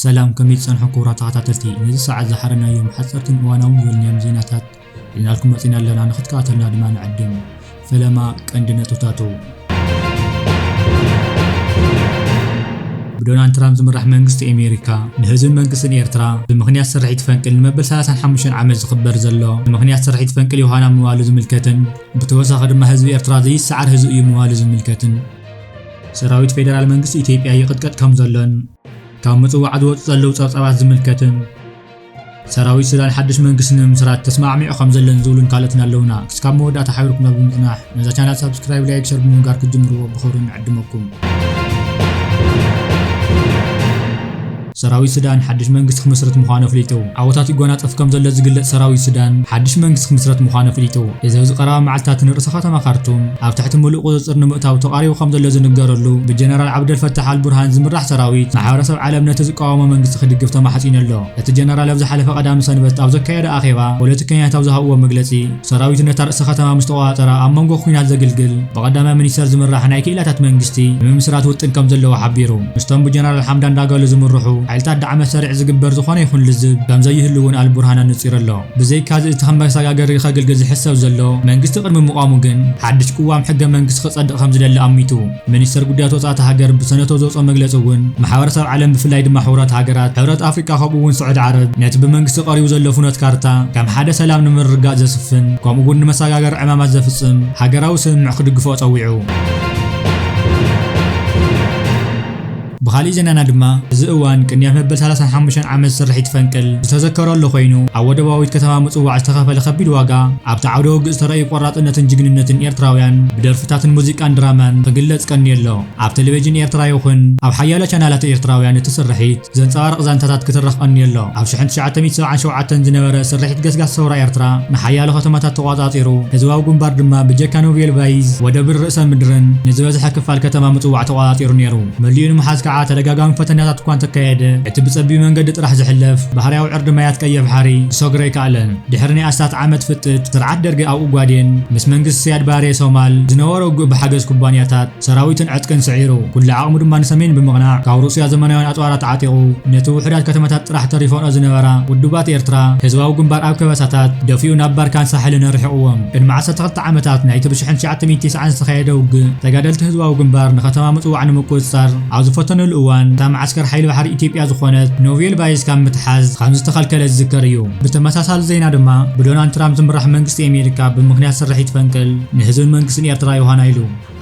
ሰላም፣ ከመይ ትጸንሑ ክቡራት ተኸታተልቲ? ነዚ ሰዓት ዝሓረናዮም ሓጸርትን እዋናውን ዝበልናዮም ዜናታት ሒዝናልኩም መጺና ኣለና። ንኽትከታተልና ድማ ንዕድም። ፈለማ ቀንዲ ነጥብታቱ። ብዶናልድ ትራምፕ ዝምራሕ መንግስቲ ኣሜሪካ ንህዝብን መንግስትን ኤርትራ ብምኽንያት ስርሒት ፈንቅል ንመበል ሰላሳን ሓሙሽተን ዓመት ዝኽበር ዘሎ ብምኽንያት ስርሒት ፈንቅል ዮሃና ምባሉ ዝምልከትን ብተወሳኺ ድማ ህዝቢ ኤርትራ ዘይሰዓር ህዝቢ እዩ ምባሉ ዝምልከትን ሰራዊት ፌደራል መንግስቲ ኢትዮጵያ ይቕጥቀጥ ከም ዘሎን ካብ ምጽዋዕ ዝወጹ ዘለዉ ጸብጻባት ዝምልከትን ሰራዊት ሱዳን ሓድሽ መንግስቲ ንምምስራት ተስማዕሚዑ ከም ዘሎን ዝብሉን ካልኦትን ኣለዉና። ክስካብ መወዳእታ ሓቢርኩምና ብምጽናሕ ነዛ ቻናል ሳብስክራይብ፣ ላይክ፣ ሸር ብምግባር ክትጅምርዎ ብኽብሪ ንዕድመኩም። ሰራዊት ሱዳን ሓድሽ መንግስቲ ክምስርት ምዃኑ ኣፍሊጡ። ዓወታት ይጎናጸፍ ከም ዘሎ ዝግለጽ ሰራዊት ሱዳን ሓድሽ መንግስቲ ክምስረት ምዃኑ ኣፍሊጡ። እዚ ኣብዚ ቀረባ መዓልትታት ንርእሰ ከተማ ካርቱም ኣብ ትሕቲ ምሉእ ቁጽጽር ንምእታው ተቓሪቡ ከም ዘሎ ዝንገረሉ ብጀነራል ዓብደል ፈታሕ ኣልቡርሃን ዝምራሕ ሰራዊት ማሕበረሰብ ዓለም ነቲ ዝቃወሞ መንግስቲ ክድግፍ ተማሕጺኑ ኣሎ። እቲ ጀነራል ኣብ ዝሓለፈ ቀዳም ሰንበት ኣብ ዘካየደ ኣኼባ ፖለቲከኛታት ኣብ ዝሃብዎ መግለጺ ሰራዊት ነታ ርእሰ ከተማ ምስ ተቆጻጸረ ኣብ መንጎ ኲናት ዘግልግል ብቐዳማይ ሚኒስተር ዝምራሕ ናይ ክኢላታት መንግስቲ ንምምስራት ውጥን ከም ዘለዎ ሓቢሩ። ምስቶም ብጀነራል ሓምዳን ዳጋሎ ዝምርሑ ሓይልታት ዳዕመ ሰሪዕ ዝግበር ዝኾነ ይኹን ልዝብ ከም ዘይህሉ እውን ኣልቡርሃን ኣነጺሩ ኣሎ። ብዘይካዚ እቲ ከም መሰጋገሪ ከገልግል ዝሕሰብ ዘሎ መንግስቲ ቅድሚ ምቋሙ ግን ሓድሽ ቅዋም ሕገ መንግስቲ ክጸድቕ ከም ዝደሊ ኣሚቱ። ሚኒስተር ጉዳያት ወጻኢ እታ ሃገር ብሰነቶ ዘውጽኦ መግለጺ እውን ማሕበረሰብ ዓለም ብፍላይ ድማ ሕቡራት ሃገራት፣ ሕብረት ኣፍሪቃ ከምኡ እውን ስዑዲ ዓረብ ነቲ ብመንግስቲ ቀሪቡ ዘሎ ፍኖት ካርታ ከም ሓደ ሰላም ንምርግጋጽ ዘስፍን ከምኡ እውን ንመሰጋገሪ ዕማማት ዘፍጽም ሃገራዊ ስምምዕ ክድግፎ ጸዊዑ። ብኻሊእ ዜናና ድማ እዚ እዋን ቅንያት መበል ሰላሳን ሓሙሽተን ዓመት ስርሒት ፈንቅል ዝተዘከረሉ ኮይኑ ኣብ ወደባዊት ከተማ ምጽዋዕ ዝተኸፈለ ከቢድ ዋጋ ኣብቲ ዓውደ ውግእ ዝተረኣዩ ቆራጽነትን ጅግንነትን ኤርትራውያን ብደርፍታትን ሙዚቃን ድራማን ክግለጽ ቀንዩ ኣሎ። ኣብ ቴሌቪዥን ኤርትራ ይኹን ኣብ ሓያሎ ቻናላት ኤርትራውያን እቲ ስርሒት ዘንጸባርቕ ዛንታታት ክትረኽ ቀንዩ ኣሎ። ኣብ ሽሕን ትሽዓተ ሚእቲ ሰብዓን ሸውዓተን ዝነበረ ስርሒት ገስጋስ ሰውራ ኤርትራ ንሓያሎ ከተማታት ተቖጻጺሩ፣ ህዝባዊ ግንባር ድማ ብጀካ ኖቬል ቫይዝ ወደብን ርእሰ ምድርን ንዝበዝሐ ክፋል ከተማ ምጽዋዕ ተቖጻጺሩ ነይሩ። መሊኡ ንምሓዝ ከኣ ተደጋጋሚ ፈተነታት እኳ እንተካየደ፣ እቲ ብጸቢብ መንገዲ ጥራሕ ዝሕለፍ ባህርያዊ ዕርዲ ማያት ቀይሕ ባሕሪ ክሰግሮ ኣይከኣለን። ድሕሪ ናይ ኣስታት ዓመት ፍጥጥ፣ ስርዓት ደርጊ ኣብ ኡጋዴን ምስ መንግስቲ ስያድ ባሬ ሶማል ዝነበሮ ውግእ ብሓገዝ ኩባንያታት ሰራዊትን ዕጥቅን ስዒሩ፣ ኩሉ ዓቕሙ ድማ ንሰሜን ብምቕናዕ፣ ካብ ሩስያ ዘመናውያን ኣጽዋራት ዓጢቑ፣ ነቲ ውሑዳት ከተማታት ጥራሕ ተሪፈንኦ ዝነበራ ውድባት ኤርትራ፣ ህዝባዊ ግንባር ኣብ ከበሳታት ደፊኡ ናብ ባርካን ሳሕልን ኣርሒቕዎም። ቅድሚ ዓሰርተ ክልተ ዓመታት ናይቲ ብሽሕን ትሽዓተ ሚእቲ ተስዓን ዝተኻየደ ውግእ፣ ተጋደልቲ ህዝባዊ ግንባር ንከተማ ምጽዋዕ ንምቁጽጻር ኣብ ዝፈተኑሉ እዋን፣ እታ መዓስከር ሓይሊ ባሕሪ ኢትዮጵያ ዝኾነት ኖቬል ቫይስ ካብ ምትሓዝ ከም ዝተኸልከለ ዝዝከር እዩ። ብተመሳሳሊ ዜና ድማ፣ ብዶናልድ ትራምፕ ዝምራሕ መንግስቲ ኣሜሪካ ብምኽንያት ስርሒት ፈንቅል ንህዝብን መንግስትን ኤርትራ ዮሃና ኢሉ።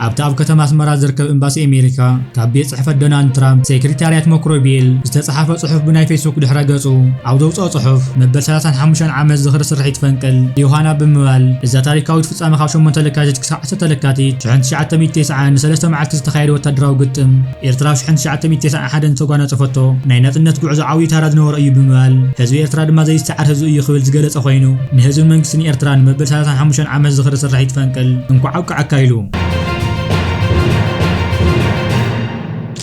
ኣብቲ ኣብ ከተማ ኣስመራ ዝርከብ ኤምባሲ ኣሜሪካ፣ ካብ ቤት ጽሕፈት ዶናልድ ትራምፕ ሴክሬታርያት ሞክሮቤል ዝተጻሓፈ ጽሑፍ ብናይ ፌስቡክ ድሕረ ገጹ ኣብ ዘውጽኦ ጽሑፍ፣ መበል ሰላሳን ሓሙሽተን ዓመት ዝኽሪ ስርሒት ፈንቅል ዮሃና ብምባል፣ እዛ ታሪካዊት ፍጻመ ካብ ሸሞንተ ለካቲት ክሳብ ዓሰርተ ለካቲት ሽሕን ትሽዓተ ሚእቲ ተስዓን ንሰለስተ መዓልቲ ዝተኻየደ ወታደራዊ ግጥም፣ ኤርትራ ኣብ ሽሕን ትሽዓተ ሚእቲ ተስዓን ሓደን ዝተጓናጸፈቶ ናይ ናጽነት ጉዕዞ ዓብዪ ታራ ዝነበሮ እዩ ብምባል፣ ህዝቢ ኤርትራ ድማ ዘይሰዓር ህዝቢ እዩ ክብል ዝገለጸ ኮይኑ፣ ንህዝብን መንግስትን ኤርትራ ንመበል ሰላሳን ሓሙሽተን ዓመት ዝኽሪ ስርሒት ፈንቅል እንኳዕ ኣብቅዓካ ኢሉ።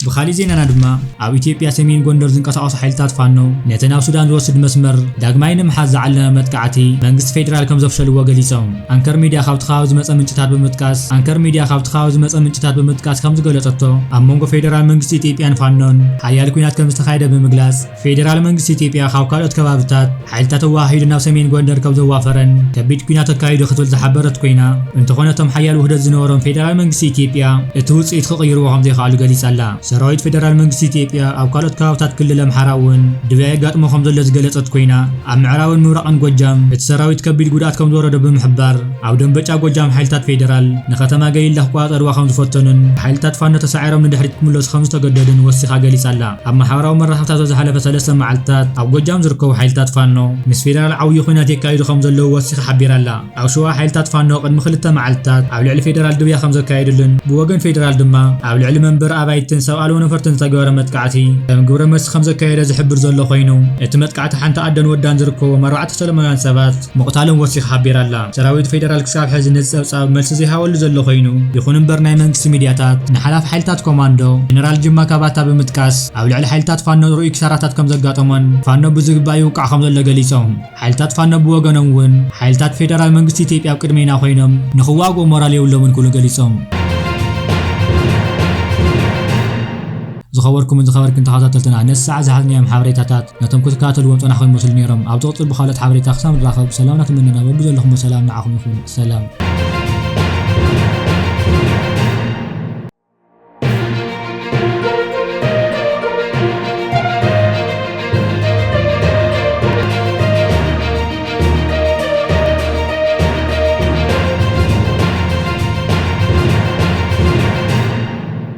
ብኻሊእ ዜናና ድማ፣ ኣብ ኢትዮጵያ ሰሜን ጎንደር ዝንቀሳቐሱ ሓይልታት ፋኖ፣ ነቲ ናብ ሱዳን ዝወስድ መስመር ዳግማይ ንምሓዝ ዝዓለመ መጥቃዕቲ መንግስቲ ፌዴራል ከም ዘፍሸልዎ ገሊጾም። ኣንከር ሚድያ ካብቲ ከባቢ ዝመጸ ምንጭታት ብምጥቃስ፣ ኣንከር ሚድያ ካብቲ ከባቢ ዝመጸ ምንጭታት ብምጥቃስ ከም ዝገለጸቶ፣ ኣብ መንጎ ፌዴራል መንግስቲ ኢትዮጵያን ፋኖን ሓያል ኲናት ከም ዝተኻየደ ብምግላጽ፣ ፌዴራል መንግስቲ ኢትዮጵያ ካብ ካልኦት ከባብታት ሓይልታት ኣወሃሂዱ ናብ ሰሜን ጎንደር ከም ዘዋፈረን ከቢድ ኲናት ኣካይዱ ክትብል ዝሓበረት ኮይና፣ እንተኾነ እቶም ሓያል ውህደት ዝነበሮም ፌዴራል መንግስቲ ኢትዮጵያ እቲ ውጽኢት ክቕይርዎ ከም ዘይከኣሉ ገሊጻ ኣላ። ሰራዊት ፌዴራል መንግስቲ ኢትዮጵያ ኣብ ካልኦት ከባብታት ክልል ኣምሓራ እውን ድብያ የጋጥሞ ከም ዘሎ ዝገለጸት ኮይና፣ ኣብ ምዕራብን ምብራቕን ጎጃም እቲ ሰራዊት ከቢድ ጉድኣት ከም ዝወረዶ ብምሕባር፣ ኣብ ደንበጫ ጎጃም ሓይልታት ፌዴራል ንከተማ ገሊላ ክቆጻጸርዋ ከም ዝፈተኑን ሓይልታት ፋኖ ተሳዒሮም ንድሕሪት ክምለሱ ከም ዝተገደዱን ወሲኻ ገሊጻ ኣላ። ኣብ ማሕበራዊ መራኸብታት ኣብ ዝሓለፈ ሰለስተ መዓልትታት ኣብ ጎጃም ዝርከቡ ሓይልታት ፋኖ ምስ ፌዴራል ዓብዪ ኲናት የካይዱ ከም ዘለዉ ወሲኻ ሓቢራ ኣላ። ኣብ ሸዋ ሓይልታት ፋኖ ቅድሚ ክልተ መዓልትታት ኣብ ልዕሊ ፌዴራል ድብያ ከም ዘካየዱሉን ብወገን ፌዴራል ድማ ኣብ ልዕሊ መንበሪ ኣባይትን ሰብ ኣልቦ ነፈርትን ዝተገበረ መጥቃዕቲ ከም ግብረ መልሲ ከም ዘካየደ ዝሕብር ዘሎ ኮይኑ፣ እቲ መጥቃዕቲ ሓንቲ ኣደን ወዳን ዝርከቦም ኣርባዕተ ሰላማውያን ሰባት ምቕታሎም ወሲኻ ሓቢራ ኣላ። ሰራዊት ፌዴራል ክሳብ ሕዚ ነዚ ጸብጻብ መልሲ ዘይሃበሉ ዘሎ ኮይኑ፣ ይኹን እምበር ናይ መንግስቲ ሚድያታት ንሓላፊ ሓይልታት ኮማንዶ ጀነራል ጅማ ካባታ ብምጥቃስ ኣብ ልዕሊ ሓይልታት ፋኖ ርኡይ ክሳራታት ከም ዘጋጠሞን ፋኖ ብዝግባእ ይውቃዕ ከም ዘሎ ገሊጾም። ሓይልታት ፋኖ ብወገኖም እውን ሓይልታት ፌዴራል መንግስቲ ኢትዮጵያ ኣብ ቅድሜና ኮይኖም ንኽዋግኡ ሞራል የብሎምን ክብሉ ገሊጾም። ዝኸበርኩምን ዝኸበርክን ተኸታተልትና፣ ነሳዕ ዝሓዝናዮም ሓበሬታታት ነቶም ክትከታተልዎም ጸናሕኩም ይመስሉ ነይሮም። ኣብ ዝቕጽል ብኻልኦት ሓበሬታ ክሳብ ንራኸብ፣ ሰላም እናተመነና፣ በብዘለኹሞ ሰላም ንዓኹም ይኹን። ሰላም።